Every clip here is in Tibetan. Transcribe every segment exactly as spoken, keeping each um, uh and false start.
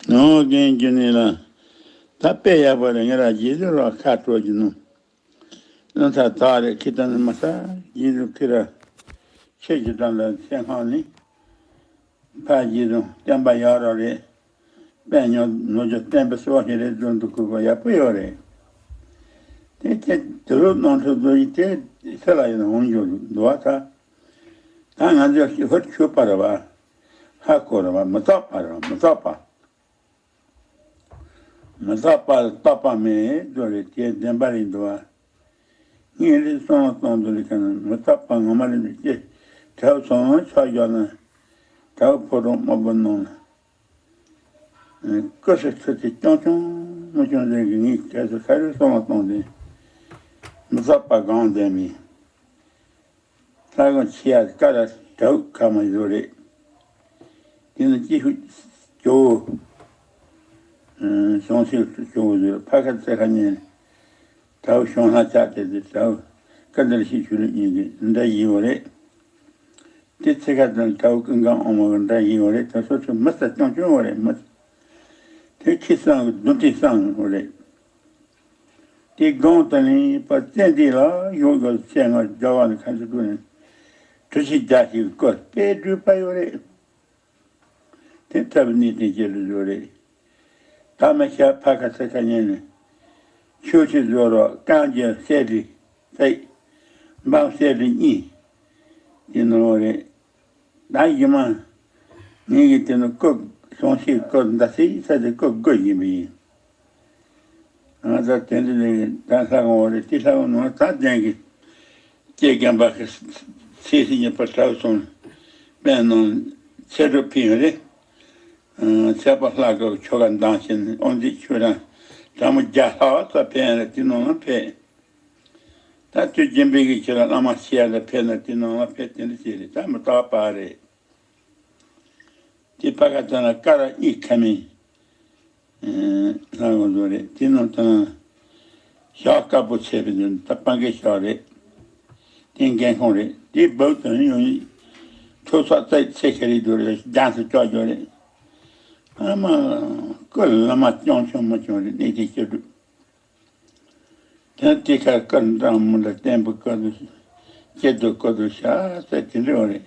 ནོ་རྒན་རྒྱུ་ནི་ལ། ད་དཔེ་ཡག་པོ་རེད། ངས་ར་རྗེས་སུ་ར་ཁ་སྤྲོད་རྒྱུ་ནོ། ཨ་ད་ད་རེ་ཁི་ད་ནི་མ་ས་རྗེས་སུ་ཁི་ར། ཁྱེད་ཀྱི་ད་ལ་ཚེ་སྔོན་ནི། ཕ་རྗེས་སུ་བསྟན་པ་ཡག་རོགས་རེད། དཔལ་ཉོ་ནོ་ཇོ་བསྟན་པའི་སྲོག་ཤིང་རེད་འཛོམས་འདུག་དགོས་པ་ཡག་པོ་ཡོད་རེད། དེ་ཁྱེད་དེ་རུ་གནང་ཐུབ་འདུག་ཡིན་དེ་སེ་ལ་ཡིན་འོང་རྒྱུ་འདུག་བ་ད། ད་ང་ཚོ་ཧུར་ཆུ་པ་རེད་བ། ཧ་གོ་རེད་བ། མི་ཐོག་པ་རེད་བ། མི་ཐོག་པ། མི་རྟག་པ་ལ་རྟག་པ་མེད་དོ་རེད། དེ་བདེན་པ་རེད་འདུག་བ། ངས་རེ་སོང་ལ་གཏོང་དོ་རེད་ཁ་ན་མི་རྟག་པ་ངོ་མ་རེད་འདུག་ཅེས་དྲའུ་སོང་ཆ་བཞག་ན། དྲའུ་ཕོ་བྲང་དམར་པོ་ནང་ལ་སྐུ་སྲི་ཁྲི་དེ་སྐྱོང་སྐྱོང་མི་སྐྱོང་ཟེར་གི། ངས་གལ་སྲིད་ཁ་རེ་སོང་ལ་གཏོང་དེ་མི་རྟག་པ་གང་བདེན་མིན། ས་གོ་ཆེ་ཡ་ཀ་ར་དྲའུ་ཁ་མ་བཟོ་རེད། དེ་ནི་ཅི་ཧུ་ཇོ་བོ། གཞུང་སྲིད་ཇོ་བོ་བཟོ་ཕ་ཁ་ཚེ་ཁ་ཉན། དྲའུ་གཞུང་ལྷ་ཆགས་དེ་དེ་དྲའུ་ཀ་འདིར་ཤི་ཆུ་ལུག་གཉིས་ཀྱི་འདྲ་ཡི་བ་རེད། དེ་ཚེ་ཁ་དང་དྲའུ་ཀུན་གང་ཨོ་མ་གི་འདྲ་ཡི་བ་རེད། དེ་སོ་སོ་མི་ས་སྐྱོང་སྐྱོང་བ་རེད། མི་དེ་ཁྱི་སང་གི་རྡུལ་ཕྲན་སང་བ་རེད། དེ་སྒང་དུ་ནི་པ་བཙན་དེ་ལ་ཡོད་དགོས་ཚེ་ང་རྒྱ་བ་ནི་ཁ་ཚུ་ཀུན་ནས་གྲུ་ཆི་རྒྱ་ཞིག་བཀོད་པའི་སྒྲུབ་པ་ཡོད་རེད། དེ་ཐབས་ནི་དེ་ཅི་རུ་ཡོད་རེད། ད་མི་ཤ་ཕ་ཁ་ཚ་ཁ་ཉན་ནས་ཆོས་ཆི་བཟོ་རོགས་རྐང་རྒྱབ་གསེར་རི་སྲེག་འབངས་གསེར་རི་གཉིས་དེ་ནོར་རེད། ད་ཡིན་མ། ངེད་ཀྱི་དེ་ནི་བཀོད་གཞུང་ཞིག་བཀོད་འདི་སྲིད་ས་དེ་བཀོད་དགོས་ཡིན་པ་ཡིན། ང་ཚོ་དེ་འདྲ་ལས་ད་ལྷ་ཁང་འོ་རེད། དེ་ལྷ་ཁང་ནང་ད་ལྡན་གི་སྐྱེ་རྒན་པ་གི་ཚེ་སྲིད་གཉིས་པ་གྲྭ་བ་སོང་དཔལ་ནང་ཆེ་གྲུབ་ཕིང་རེད། ཚེ་པ་ལྷ་ཁང་ཆོ་ག་འདང་བྱས་ནས་དབང་འཛིན་ཆོས་རང་གྲྭ་མོ་བརྒྱ་ལྷག་ཙམ་ཕན་རེད། དེ་ནང་ལ་ཕེབས། ད་དུས་རྒྱུན་པའི་གི་ཁྱེད་ལ་བླ་མ་ཤེས་ཡ་ལ་ཕེབས་ན་དེ་ནང་ལ་ཕེབས་དེ་འདྲ་བྱས་རེད། ད་མི་རྟག་པ་རེད། དེ་ཕ་ག་ཚ་ན་ཀ་ར་གཉིས་ཁ་མིན། ལྷ་ཁང་བཟོ་རེད། དེ་ནང་ད་ཞག་དཀར་པོ་ཆེ་བའི་དོན་ད་སྤང་གི་ཞག་རེད། དེ་འགན་ཁོང་རེད། དེ་བབ་དོན་ཡོང་ཡིན། ཐོ་ཚགས་རྩད་ཚེ་ཁ་རི་དུ་རེད། རྒྱང་སུ་ཅོག་ཅོག་རེད། ཨ་མ། ཀུ་ལ་མ་སྐྱོང་ཆུང་མ་ཆུང་རེད། གནས་དེ་སྐྱོ་སྒྲུབ། དེ་དེ་ཁར་ཀར་འདྲ་མི་འདྲ་བསྟན་པའི་བཀའ་དུ་སྐྱེ་དུ་བཀའ་དུ་ཤ་ཚ་དེ་འདྲ་བ་རེད།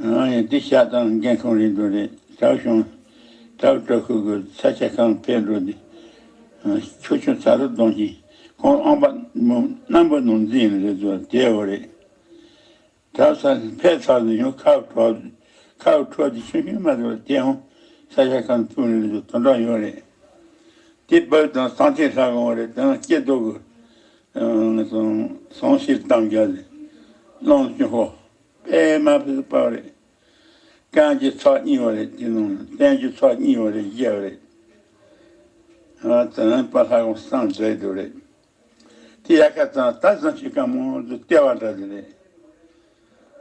ཨ་ཡ་འདི་ཤ་དང་འགན་ཁུར་རེད་འདུག་རེད། དྲག་བྱུང་དྲག་དྲག་ཁུར་གི་ས་ཆ་གང་ཕེབས་འགྲོ་དེ། ཆུ་ཆུ་ཚ་རུ་གཏོང་ཞིང་ཁོང་ཨང་པ་མོ་རྣམ་པ་ནང་འཛིན་རེད་འདུག་དེ་བ་རེད། དྲག་ས་ཕེབས་ཚར་ནས་ཡང་ཁ་འཕྲོ་ཁ་འཕྲོ་དེ་ཆུང་ཆུང་མ་རེད། དེ་ཡང་ས་ཆ་གང་ཕུལ་རེད་འདུག་དོན་དག་ཡོད་རེད། དེ་བབ་དང་སང་ཐེངས་ལྷ་ཁང་རེད། དེ་ན་སྐྱེ་རྡོ་གི་སོང་ཤིར་གཏམ་རྒྱག་ནས་སློང་སྐྱོ་ཧོ། པད་མ་ཕུ་པ་རེད། རྐང་གི་ཚོགས་གཉིས་པ་རེད། དེ་ནང་བསྟན་རྒྱུ་ཚོགས་གཉིས་པ་རེད། བཞི་པ་རེད། ཨ་དེ་ནས་པ་ལྷ་ཁང་སང་མཛད་འདུག་རེད། དེ་ཡ་ཁ་ཙང་ད་བཟང་ཞིག་ག་མོ་དུ་ལྟེ་བ་འདྲ་དེ་རེད།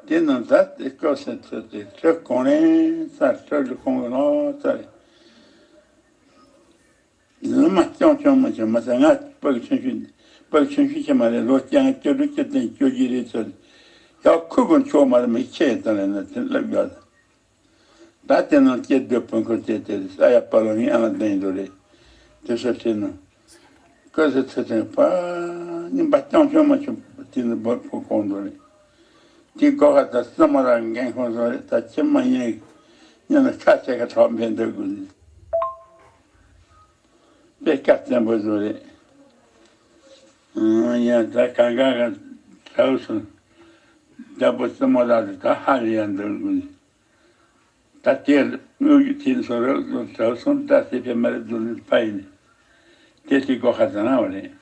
དེ་ནང་ད་དེ་སྐབས་སུ་ཚུད་དེ་ཁྲི་གོང་རེད་ས་ཁྲི་ལ་གོང་གི་ལོ་ཙཱ་རེད། ལོ་མ་སྐྱོང་སྐྱོང་མ་བྱུང་མ་ཟད་ང་ཕ་གི་ཆུང་ཆུང་ཕ་གི་ཆུང་ཆུང་ཆེ་མ་རེད། ལོ་བཅོ་ལྔ་བཅུ་དྲུག་བཅུ་བདུན་བཅུ་བཞི་རེད་ཚོད། ཡག་ཁུ་གུ་མཆོག་མ་རེད། མི་ཆེ་དང་ལས་ན་དེ་ལབ་ཡོད། ད་དེ་ནང་སྐྱེ་སྡོད་བོན་ཁོ་ཚེ་དེ་ས་ཡ་པ་ལོ་ངའི་ཨ་ལ་ལྡན་འདུག་རེད། དེ་ས་ཁྲིད་ནང་སྐུ་ཚེ་ཚེ་ཚེ་ཕ་ཉིན་པ་སྐྱོང་སྐྱོང་མ་བྱུང་དེ་ནི་བོད་ཕོ་གོང་འདུག་རེད། དེ་སྒོ་ཁ་ད་བསམ་མ་ར་འགན་ཁོང་བཟོ་རེད། ད་ཁྱིམ་མ་ཡིན་ཉིན་ལ་ཁ་ཆེ་ཁ་གྲགས་འཕེན་འདོད་དགོས་ནི་དཔེ་སྐལ་བཙན་པོ་བཟོ་རེད། ཡང་ད་གང་གང་ག་གྲགས་སོང་། རྒྱལ་པོ་བཙུན་མོ་ལགས་དེ་ད་ཧ་ལས་ཡང་འདོད་དགོས་ནི། ད་ལྟའི་དངོས་ཀྱི་དེ་ཚོ་རབ་ཏུ་གྲགས་སོང་། ད་སྲིད་པའི་མ་རབས་རྫོགས་ནས་ཕ་ཡིན། དེ་དེ་སྒོ་ཁ་ཚང་བ་རེད།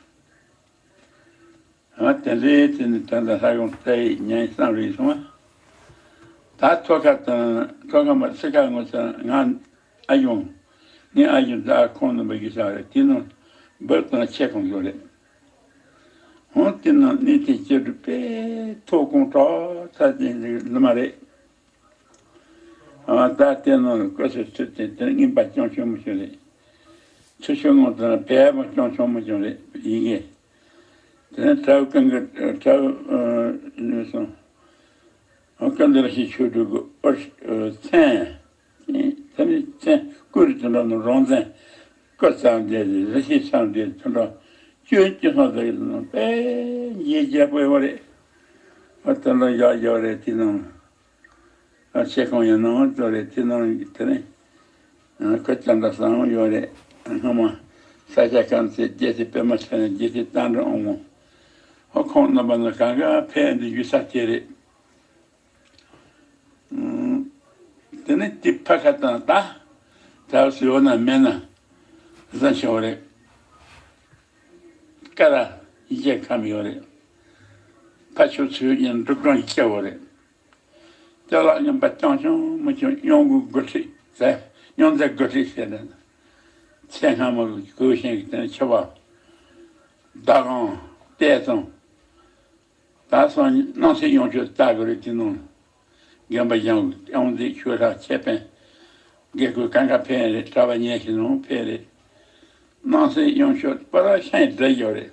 ཨ་དེ་འདྲའི་དེ་ནི་ད་ལྟ་ལྷ་ཁང་ལྟ་ཡི་ཉན་བསམ་རེད་སོང་ཨ། ད་ཐོག་ཁ་དང་ཐོག་ཁ་མ་སི་ཁ་ངོ་ཚ་ང་ཨ་ཡོང་། ངའི་ཨ་ཡོང་ད་ཁོང་ནང་པ་གི་ས་རེད། དེ་ནང་འབབ་དང་ཆེ་ཁོང་ཚོ་རེད། ཧོང་དེ་ནང་གནས་དེ་སྐྱེ་རུ་པས་ཐོག་ཁོང་གྲགས་ཚ་དེ་ལི་མ་རེད། ཨ་ད་དེ་ནང་ལ་ཀོ་སི་ཚུལ་དེ་དེ་རྔན་པ་ཅུང་ཆུང་མོ་ཞིག་རེད། ཚུལ་ཆུང་ངུ་དང་བལ་པོ་ཅུང་ཆུང་མོ་ཅུང་རེད་ཡིན་གྱི། དེ་ནས་གྲྭ་བ་ཀུན་གྱི་གྲྭ་བ་ནུས་སོང་། ཨ་ཀུན་འདིར་ཞིག་ཆོས་སྒྲུབ་ཀྱི་ཨོ་མཚན། མཚན་མཚན་ འགྲོ་ནི་རང་བཙན་སྐུ་ཚང་བསྡད་ཟིག་རི་ཤི་ཚང་བསྡད་དུད་འགྲོ་བཅུ་བཅུ་སོང་ཟིག་ནང་དཔེ་ཡིད་རྒྱས་པོ་ཡོད་རེད། ཨ་དུད་འགྲོ་བཞག་ཡོད་རེད་དེ་ནང་། ཨ་ཆེ་ཁང་ཡང་ནང་ཡོད་རེད་དེ་ནང་དེ་ནས། ཨ་སྐུ་ཅན་འདྲ་བཟང་ཡོད་རེད། སྔོན་མ་ས་སྐྱ་ཁམས་ཚེ་རྒྱལ་སྲས་པད་མ་ཆེ་ནས་རྒྱལ་སྲས་རྟ་མགྲིན་དབང་མོ། ཧོ་ཁོང་རྣམ་པ་ནི་གང་ག་ཕེབས་འདི་ཡུལ་ས་དེ་རེད། དེ་ནས་དེ་ཕ་ཁ་དང་ད་ད་ཟེར་བ་ན་མེད་ན་བཟང་ཆེ་བ་རེད། ཀ་ར་ཡི་གེ་ཁམ་ཡོད་རེད། ཕ་ཆོས་ཚུལ་ཡིན་འབྲུག་སྒང་ཡི་གེ་བ་རེད། ཅ་ལག་རྙིང་པ་རྐྱང་ཆུང་མི་ཆུང་གཡང་འགུལ་འགུལ་ཁྲིད་ཟེར་གཡང་རྫ་འགུལ་ཁྲིད་ཟེར་ནས། ཚེ་སྔ་མ་གི་གོས་ཤིང་གི་དེ་ནས་འཆི་བ། ཟླ་གང་ལྟས་ཙང་། ད་སང་སྣང་སྲིད་གཡང་ཆོས་ལྟ་དགོས་རེད་དེ་ནང་། རྒན་པ་ཡང་ཨང་འཛིན་ཆོས་ལྷ་ཆེ་སྤེན། དགེ་བསྐོས་གང་ག་ཕན་རེད་གྲྭ་པ་ཉལ་ཞིག་ནང་ཕན་རེད། སྣང་སྲིད་གཡང་ཆོས་པ་ར་ཤ་ཡི་འདྲ་ཡོད་རེད།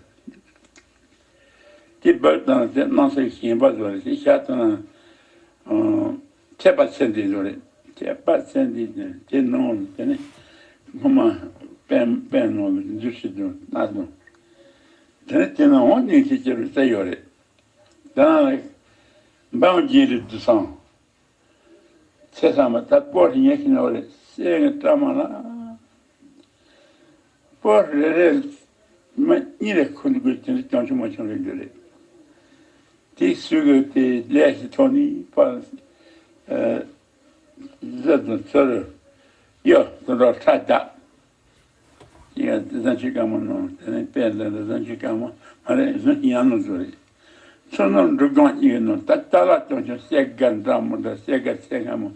དེ་བར་དང་དེ་སྣང་སྲིད་ཞེན་པ་བཟོ་རེད་དེ་ཤ་དང་། ཁྱད་པར་ཚེ་འདི་བཟོ་རེད། ཁྱད་པར་ཚེ་འདི་དེ་ནང་དེ་ནི་སྔོན་མ་པན་པན་ནང་གི་འདུ་ཤེས་དང་སྣ་དང་། དེ་ནི་དེ་ནང་འོང་ཉིན་ཤས་ཅི་རུ་བཙལ་ཡོད་རེད། དེ་ནང་ལ་འབའ་འོང་རྒྱན་རིགས་བསྡུ་སང་། ཚེ་ཚང་མ་ད་སྤོར་ཉེ་ཤི་ནོ་རེད་སེ་ངའི་བཀྲ་མ་ལ། སྤོར་རེ་རེ་མ་གཉིས་རེ་ཁུ་འདུག་དེ་འདྲ་ཅང་ཆུང་མ་ཆུང་རེ་འདུག་རེད། དེ་སུ་གི་དེ་ལས་ཤི་ཐོག་ནས་ཕར་ཟ་དང་ཚུར་གཡོ་དུ་འགྲོ་ཁྲ་བརྡབ། ཡ་དེ་བཟང་ཆོས་སྐར་མ་ནང་དེ་ནས་དཔེ་འདི་འདྲ་བཟང་ཆོས་སྐར་མ་མ་རེད་བཟང་ཡང་ནོ་ཚོ་རེད། ཚོ་ནང་འབྲུག་སྒང་གཉིས་ཀྱི་ནང་ད་ཅ་ལག་ཅང་ཆུང་སེ་དགའ་འདྲ་མོ་འདྲ་སེ་དགའ་ཚེ་སྔ་མོ་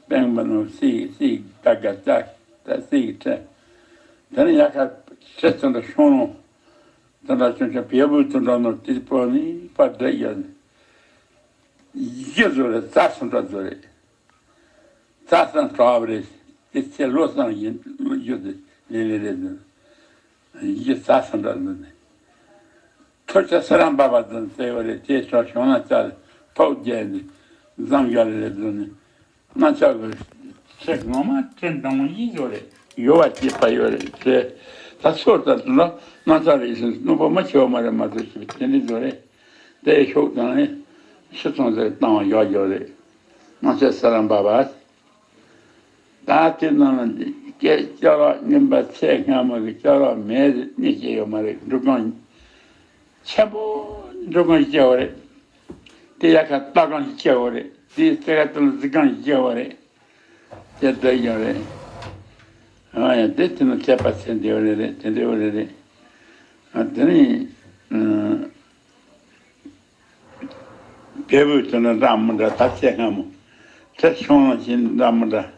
སྤེན་པ་ནང་སི་སི་ད་དགའ་ད་ད་སི་ཁྲ། དེ་ནས་ཡ་ཁ་ཁྲ་ཚོ་འདྲ་ཤོང་ནོ། དེ་འདྲ་ཅང་ཆུང་བལ་བུ་དེ་འདྲ་ནོ་དེ་པོ་ནི་པ་འདྲ་ཡ་ནི། ཡི་ཚོ་རེད་རྩྭ་སོ་འདྲ་ཚོ་རེད། རྩྭ་སང་གྲོགས་རེད། དེ་ཚེ་ལོ་སང་ཡིན་རྒྱུ་དེ་ལེ་ལེ་རེད་འདུག་ཡི་རྩྭ་སང་འདྲ་འདུག་ནས། ཐོ་ཆ་ས་ར་འབབ་པ་དང་བརྩེ་བ་རེད་དེ་ཚོ་བྱུང་ན་ཅག་ཐོག་རྒྱལ་ནས་འཛམ་ག་ལེ་རེད་འདུག་ནས། རྣམ་ཅག་གི་ཚེ་ངོ་མ་ཁྲེལ་འདང་ཡིན་ཡོད་རེད་ཡོད་པ་སྐྱེས་པ་ཡོད་རེད་ཚེ། ད་སོ་ལྟར་དུ་ན་རྣམ་ཅག་རེད་ཟེར་སྣུམ་པོ་མ་ཆེ་བ་མ་རེད་མ་གཏོགས་ཞེས་པའི་དེ་འདྲ་ཡོད་རེད། དེའི་ཤུགས་དང་ནི་ཕྱི་ཚོང་ཟེར་བཏང་བ་ཡོད་ཡོད་རེད། སྣང་ཆེན་ས་ར་འབབ་པ། ད་དེ་ནང་ལ་སྐད་ཅོག་ར་རྙིང་པ་ཚེ་སྔ་མ་གི་ཅོག་ར་མེད་ནི་སྐྱེ་ཡོད་མ་རེད་འབྲུ་གང་ཆེན་པོ་འབྲུ་གང་སྐྱེ་བ་རེད། དེ་ཡ་ཁ་རྟ་གང་སྐྱེ་བ་རེད་དེ་ཚེ་ཁ་དུ་ལ་རྫི་གང་སྐྱེ་བ་རེད། དེ་འདྲ་ཡོད་རེད། ཨ་ཡ་དེ་དེ་ནི་ཁྱད་པར་ཚེ་འདི་བ་རེ་རེད་དེ་འདྲ་བ་རེ་རེད། ཨ་དེ་ནི་བལ་བོད་དུ་ནི་འདྲ་མི་འདྲ་ད་ཚེ་སྔ་མོ་ཚེ་ཆུང་ནང་བཞིན་འདྲ་མི་འདྲ།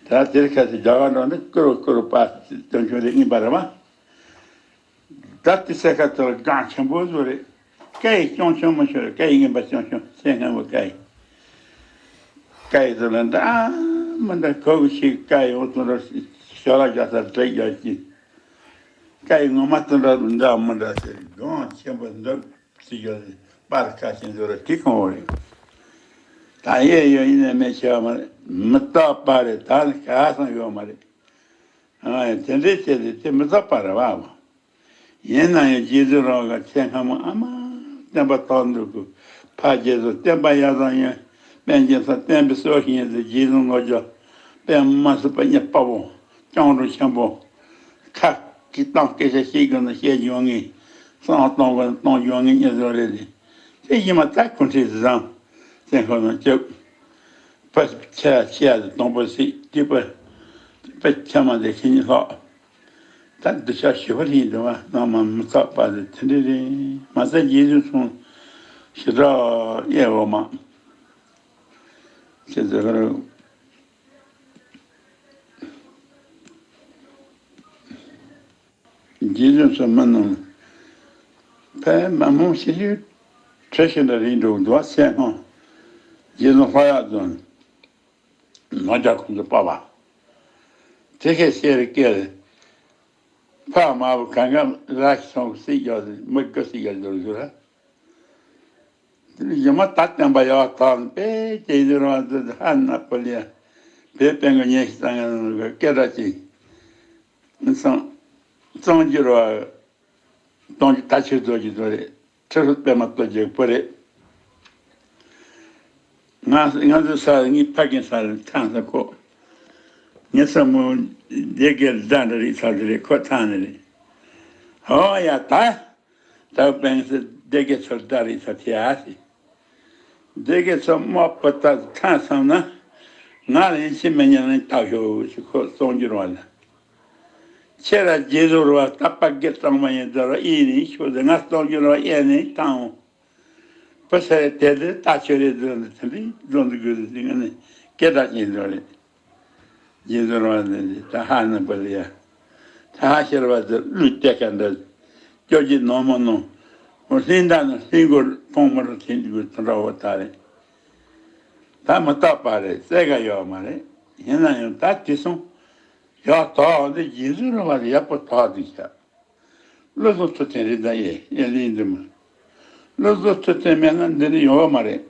ད་དེར་ཁ་སི་རྒྱ་གར་འགྲོ་ནི་ཀུ་རུ་ཀུ་རུ་པ་དོན་ཆུང་རེ་ཨིན་པ་རེད་བ། ད་དེ་སེ་ཁ་ཐོར་གང་ཆེན་པོ་བཟོ་རེད། སྐད་ཡིག་ཅུང་ཆུང་མ་ཤོར་སྐད་ཡིག་ངན་པ་ཅུང་ཆུང་ཚེ་སྔ་མོ་སྐད་ཡིག་སྐད་ཡིག་དེ་ལ་འདྲ་མི་འདྲ་གོ་གི་ཞིག་སྐད་ཡོང་དུ་འགྲོ་ཞོ་ལ་རྒྱ་ས་འདྲེག་རྒྱ་ཅིག་སྐད་ཡིག་ངོ་མ་དུ་འདྲ་འདྲ་མི་འདྲ་ཟེར་གང་ཆེན་པོ་འདྲ་ཅིག་ཡོད་རེད་པར་ཁ་ཤས་བཟོ་རེད་དེ་གང་བོ་རེད། ད་ཡེ་ཡོད་ཡིན་ནས་མེད་ཆེ་བ་མ་རེད་མི་རྟག་པ་རེད་ད་ནི་ག་སང་ཡོད་མ་རེད། ཨ་དེ་འདྲའི་ཆེད་དུ་དེ་མི་རྟག་པ་རེད་བ། ཡིན་ན་ཡང་རྗེ་བཙུན་རང་གི་ཚེ་སྔ་མོ་ཨ་མ་བསྟན་པ་དར་འདུག་གི་ཕ་རྗེས་སུ་བསྟན་པ་ཡར་དང་ཡང་དཔལ་གྱི་ས་བསྟན་པའི་སྲོག་ཤིང་ཡིན་ཏེ་རྗེ་བཙུན་ལོ་རྒྱ་དཔལ་མ་སྲིད་པ་གཉིས་དཔའ་བོ་སྐྱོང་གྲོགས་ཆེན་པོ་ཁ་གི་སྟངས་སྐད་ཆ་བཤད་དགོས་ན་བཤད་འཇོག་ངེས་བསམ་བློ་གཏོང་དགོས་ན་གཏོང་འཇོག་ངེས་གཉིས་བཟོ་རེད་དེ་དེ་ཡིན་མ་ད་གུང་ཁྲིད་བཟང་བཙན་ཁོ་ན་སྐྱབས། ཕ་ཆ་ཆ་དང་པོ་སྲིད་སྐྱིད་པ་པ་ཆ་མ་དེ་ཁྱེད་གཉིས་ལྷག་ད་འདི་ཆ་ཞི་བ་ལྷིང་དུ་བ་ནང་མ་མི་ཚགས་པ་དེ་དེ་འདྲ་རེད་མ་ཚད་རྗེས་སུ་སོང་ཞི་དྲག་གཡས་འོག་མ་ཁྱེད་ཚོ་ཧ་རུ། རྗེ་བཙུན་སོགས་མི་རྣམས་ཕལ་མ་མང་ཤི་ཤི་ཁྲི་ཤི་འདྲ་རིང་འགྲོ་འདུག་བ་སེ་སྔོན་རྗེ་བཙུན་ལྷོ་ཡག་རྫོང་ནོར་རྒྱ་ཁོང་ཚོ་པ་བ་དེ་ཁའི་ཤེས་རིག་སྐད་ཕ་མ་བུ་གང་ག་ར་ཤི་སོང་སྲིད་ཡོད་མི་དགུ་སྲིད་ཡོད་འདུག་ཟུར་ར། ཡི་མ་ད་བསྟན་པ་ཡག་ཐང་པས་དེ་ཡི་རང་དུ་ཧ་ན་པ་ལི་ཡ་ བོད་པའི་ངོ་ཉེ་ཞིག་ཙང་ང་སྐད་གྲགས་ཅིག་སང་གཙང་སྒྱུར་བ་གཏོང་རྒྱུ་ད་ཆོས་རྫོགས་ཀྱི་རྫོགས་རེད། ཁྲི་ཧྲུལ་པད་མ་གཏོ་རྒྱུ་པོ་རེད། ང་ང་ཚོ་ས་ངའི་ཕ་རྒན་ས་ལ་ཐང་ས་ཁོ། ངའི་ས་མོ་སྡེ་དགེ་ཟླ་འདྲ་རེད་ས་དེ་རེད་ཁོ་ཐང་ནི་རེད། ཨོ་ཡ་ད། ད་པན་སི་སྡེ་དགེ་ཚོར་ཟླ་རེད་ས་དེ་ཨ་སི། སྡེ་དགེ་ཚོ་མོ་པོ་ད་ཐང་སང་ན། ང་ལ་ཡིན་ཕྱི་མི་ཉན་ནས་ལྟ་ཤོག་ཞེས་ཁོ་གཏོང་རྒྱུར་བ་ལ། ཁྱེད་ར་རྗེས་ཟུར་བ་ད་པ་དགེ་གཙང་མ་ཡིན་ཟེར་བ་ཨེ་ནི་ཤོད་ཟེར་ང་གཏོང་རྒྱུར་བ་ཨེ་ནི་ཐང་འོང་། བུ་ཚ་རེ་དེ་དེ་ལྟ་ཆོས་རེ་ཟེར་ནས་དེ་འདྲའི་རྫོང་འདི་དགོས་ཟེར་ང་ནི་སྐད་གྲགས་ཅན་ཟེར་བ་རེད། རྗེས་ཟུར་བ་ཟེར་ནས་ད་ཧ་ནི་པ་ལ་ཡ། ད་ཧ་ཤེར་བ་ཟེར་གླུ་སྐྱེ་ཁ་འདྲ། སྐྱོ་གི་ནོ་མོ་ནོ། འོ་ལྷིང་ད་ནི་ལྷིང་གོ་ཕོང་མོ་རུ་ཐིན་དགོས་དེ་འདྲ་བོ་ད་རེད། ད་མི་རྟག་པ་རེད་བཙལ་ག་ཡོད་མ་རེད། ཡིན་ན་ཡང་ད་དེ་སོང་། ཡག་ཐོག་འདི་རྗེས་ཟུར་བ་ཡག་པོ་ཐོག་འདི་ཤག་བློ་བཟང་ཐུབ་བསྟན་རེད་ད་ཡེ་ཡེ་ལིན་འདི་མ། བློ་བཟང་ཐུབ་བསྟན་མེད་ན་འདི་ནི་ཡོང་བ་མ་རེད།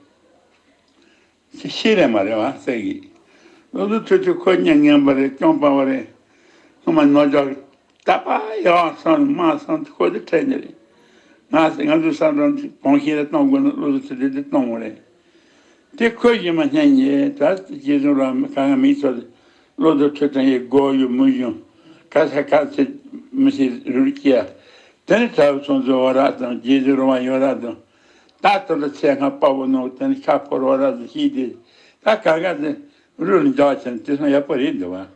ཤི་ཤི་རེད་མ་རེད་བ་སེ་གི། བློ་བཟང་ཐུབ་བསྟན་ཁོ་སྙིང་ངན་པ་རེད་སྐྱོན་སྤངས་པ་རེད། ངོ་མ་ནོར་འཇོག་ད་པ་ཡོང་སོང་མ་སོང་ཁོ་དེ་ཁྲེལ་ནི་རེད། ང་ང་ཚོའི་བསམ་བློ་གོང་ཤེས་རེ་གཏོང་དགོས་ན་བློ་བཟང་ཐུབ་བསྟན་དེ་གཏོང་དགོས་རེད། དེ་ཁོས་ཡིན་མ་ཉན་ཉེ་ད་རྗེས་བཟུང་རང་གང་ག་མི་ཚོ་བློ་བཟང་ཐུབ་བསྟན་ཡི་སྒོ་ཡུ་མུ་ཡུ་ག་ས་ག་ཚེ་མི་ཤེས་རུལ་སྐྱེ། དེ་ནི་གྲྭ་བ་ཚོ་ཚོ་བ་ར་དང་རྗེས་བཟུང་རང་ཡོད་ར་དང་། ད་དུ་ལ་ཚེ་སྔ་དཔའ་བོ་ནོ་དེ་ནི་ཁ་ཕོར་བ་ར་དང་ཤེས་དེ་ད་ག་ག་དེ་རུལ་འཇག་ཆེན་དེ་སང་ཡག་པོ་རེད་འདུག་བ།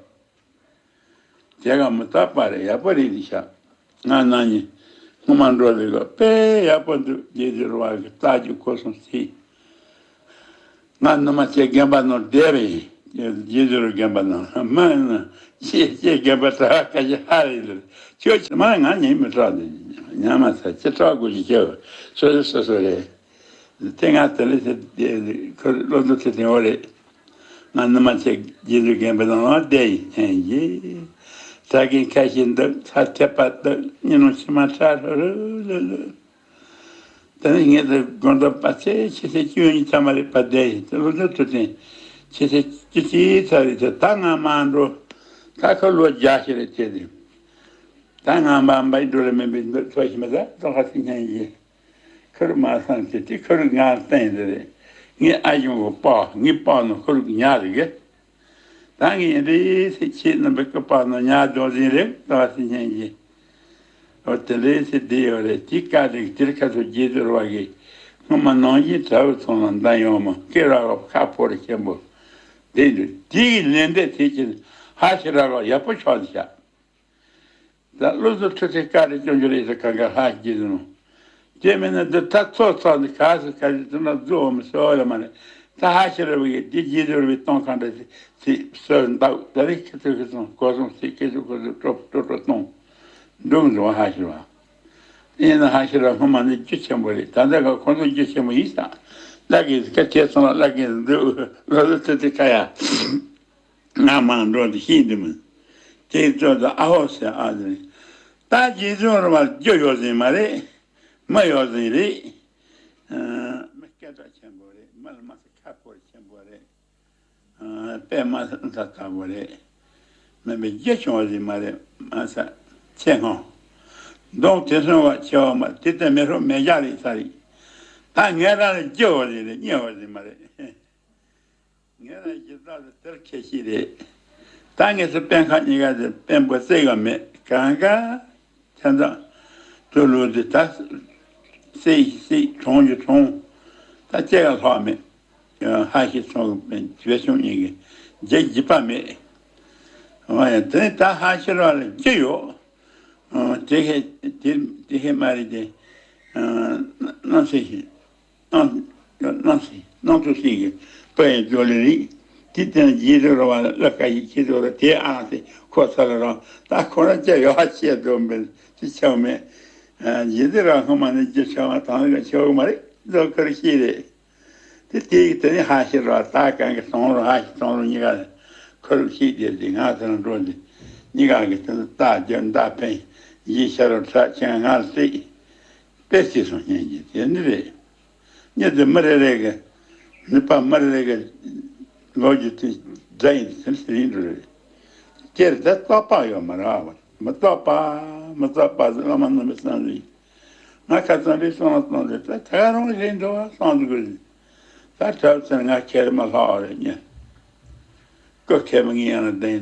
དེ་ག་མི་རྟག་པ་རེད་ཡག་པོ་རེད་འདི་ཤག་ང་ན་ནི་སྔོན་མ་འགྲོ་ལེ་ག་དཔེ་ཡག་པོ་འདུག་རྗེས་ཟུར་བ་གི་རྟ་རྒྱུག་ཁོ་སོང་སི། ང་ནུ་མ་ཆེ་རྒན་པ་ནོར་བསྡད་པ་ཡིན། རྗེས་ཟུར་རྒན་པ་ནོར་མ་ཡིན་ན་ཆེ་ཆེ་རྒན་པ་ད་ཁ་ཆེ་ཧ་རེད་ལ་ཁྱོད་ཆེ་མ་ང་ཉིད་མི་སྐྲག་འདི་ཉ་མ་ཚ་ཆེ་སྐྲག་དགོས་ཀྱི་ཁྱོད་སོ་སོ་སོ་སོ་རེད། དེ་སྔ་དེ་ལས་ཁོ་བློ་འདུག་ཚེ་དེ་འོ་རེད། ང་ནུ་མ་ཆེ་རྗེས་ལུས་རྒན་པའི་ནང་ལ་བསྡད་ཡིན་ཐེན་གྱིས། ད་གིན་ཁ་ཤས་འདུག་ཚ་ཐེབས་པ་འདུག་ཉིན་མོ་ཕྱི་མ་ཁྲ་ཧྲ་རུ་ལུ་ལུ། དེ་ནས་ངས་དེ་དགོང་དག་པ་ཚེ་ཕྱི་ཚེ་བཅུ་གཉིས་ཐ་མ་རེད་པ་བསྡད་ཡིན་དེ་བློ་འདུག་ཐུབ་ཐེན་ཕྱི་ཚེ་བཅུ་གཅིག་ཚ་རེད་དེ་ད་ང་མ་འགྲོ། ད་ཁ་ལོ་བརྒྱ་ཞིག་རེད་དེ་དེ། ད་ང་མ་འབའ་འགྲོ་རེ་མིན་པའི་འདུག་ཚོ་ཞིག་མི་ད་ཏོག་ཁ་སི་ཉན་གྱིས། ཁུར་མ་སང་ཅི་ཏི་ཁུར་ང་བསྟན་ཟེར་རེད། ངའི་ཨ་ཞང་གི་པ་ངའི་པ་ནོ་ཁུར་ཉག་རེད་གི། ད་ངས་རེད་སི་ཁྱེད་རྣམ་པའི་སྐུ་པ་ནོ་ཉག་རྡོ་ཟིན་རེད་ཏོ་སི་ཉན་གྱི། འོ་དེ་ལས་སི་བསྡད་ཡོད་རེད་དེ་ཀ་རིག་དེར་ཁ་ཐུག་རྗེས་ཟུར་བ་གི་སྔོན་མ་ནང་བཞིན་གྲྭ་བའི་ཚོང་ལ་འདང་ཡོང་མ་སྐེ་རག་ཁ་ཕོར་ཆེན་པོ་དེ་འདུག་དེ་ཡི་ལན་འདེབས་དེ་ཀྱི་ཧ་ཤི་རག་ཡག་པོ་ཆགས་འདུག་ཤག་ད་བློ་བཟང་ཐུབ་ཚེ་བཀའ་དྲིན་སྐྱོང་རྒྱུ་རེད་ཟེར་གང་ག་ལྷག་གི་ནོ། དེ་མིན་ན་འདི་ད་ཚོགས་ཚོགས་འདི་ག་ཟེར་ག་ཟེར་དེ་ན་རྫོགས་མི་སོ་ཡ་མ་རེད། ད་ཧ་ཤེ་ར་བའི་དེ་རྗེས་ཟུར་བའི་གཏོང་གང་འདྲ་ཟེར་ཚིག་སོ་འདག་ད་རེ་ཁི་ཚོ་ཁི་ཚོ་གོ་སོང་ཚིག་ཁི་ཚོ་ཁོ་ཚོ་ཀྲོ་ཀྲོ་ཀྲོ་གཏོང་འདུག་འདུག་ཧ་ཤེ་ར། ཡིན་ན་ཧ་ཤེ་ར་སྔོན་མ་ནི་རྒྱུ་ཆེན་པོ་རེད་ད་ལྟ་ག་ཁོ་ཚོ་རྒྱུ་ཆེན་པོ་ཡིན་ས། ལ་གི་ཟེར་ཁ་བྱས་སོང་ལ་ལ་གི་འདུག་ལོ་ལོ་ཚོ་དེ་ཁ་ཡ། ང་མང་འགྲོ་འདི་ཤེས་འདི་མིན། དེའི་ཚོད་དུ་ཨ་ཧོ་ཟེར་ཨ་ཟེར། ད་རྗེས་བཟུང་རུ་བ་རྒྱུ་ཡོད་ཟིན་མ་རེད། མི་ཡོད་ཟིན་རེད། མི་སྐད་གྲགས་ཆེན་པོ་རེད། མི་ལ་མ་ཟེར་ཁ་ཕོར་ཆེན་པོ་རེད། དཔེ་མ་ཟེར་ཨ་ས་དཀར་པོ་རེད། མིན་པའི་རྒྱུ་བྱུང་བ་ཟིན་མ་རེད། མ་ཟེར་ཚེ་སྔོན། གདོང་དེ་སོང་བ་ཆེ་བ་མ་དེ་ལྟ་མེ་ཧྲོ་མེ་རྒྱ་རེད་ས་རེད། ད་ངས་རང་ལ་རྒྱུ་བ་ཟིན་རེད་རྙེད་བ་ཟིན་མ་རེད། ངས་རང་ཇི་ལྟར་དུ་དེར་ཁྱེད་ཤེས་རེད། ད་ངས་སུ་པན་ཁ་གཉིས་ཀ་དེ་པན་པོ་བརྩེ་ག་མེད་གང་ག་ཁྱེད་ཚོ་དུ་ལུ་དེ་ད་སེ་སེ་གྲོང་གི་གྲོང་ད་སྐྱེ་ག་ལྷག་མེད། ཧ་ཤི་ཚོང་གི་བེ་ཆུང་གཉིས་ཀྱི་རྒྱ་འཇིབ་པ་མེད། འོ་ཡ་དེ་ད་ཧ་ཤི་ར་ལ་རྒྱུ་ཡོད། དེ་ཧེ་དེ་དེ་ཧེ་མ་རེད་དེ། ནང་སེ་ཤི། ནང་ནང་སེ་ནང་དུ་སེ་གི་པ་ཡི་ཇོ་ལི་རི། དེ་དེ་ན་རྗེས་སུ་ར་བ་ལ་ཀ་ཡི་ཁྱི་དོ་ར་དེ་ཨང་སེ་ཁོ་ཚ་ལ་རང་ད་ཁོ་ར་ཅེ་ཡོ་ཧ་ཆེ་དོ་མེད་དེ་ཆེ་བ་མེད། རྗེས་སུ་ར་ཧ་མ་ནི་རྒྱུ་ཆེ་བ་དང་ལ་ཆེ་བ་མ་རེད་དོ་ཁར་ཤི་རེད། དེ་དེ་ཡི་དེ་ནི་ཧ་ཤི་ར་ད་གང་གི་སོང་རུ་ཧ་ཤི་སོང་རུ་གཉིས་ཀ་ཁུར་ཤི་དེ་དེ་ང་ཚོ་འགྲོ་འདི་གཉིས་ཀ་གི་དེ་ནི་རྟ་རྒྱུ་མདའ་འཕེན་ཡི་ཤ་རུ་ཁྲག་ཆེན་ང་ལ་སྲིད་དཔེ་སྲིད་སོང་སྙན་གྱི་དེ་ནི་རེད། གཉིས་དེ་མི་རེ་རེ་གི་ནུས་པ་མི་རེ་རེ་གི་ལོ་རྒྱུས་དེ་ དགྲ་ཡིན་ཟེར་ཟེར་ཡིན་འགྲོ་རེད། སྤྱིར་ད་རྟོགས་པ་ཡོད་མ་རེད་བ། མི་རྟོགས་པ། མི་རྟོགས་པ་ཟེར་བླ་མ་རྣམ་པའི་གསུང་རེད། ང་ཁ་སང་རེ་གསུང་བ་གསུང་རེད། ད་ད་རུང་རེད་འགྲོ་བ་གསུང་དགོས་རེད། ད་གྲབས་ཟེར་ང་ཁྱེར་མ་ལྷག་རེད་ཉན། ཀོ་ཁེ་མ་ངི་ཡང་ལ་བསྟན།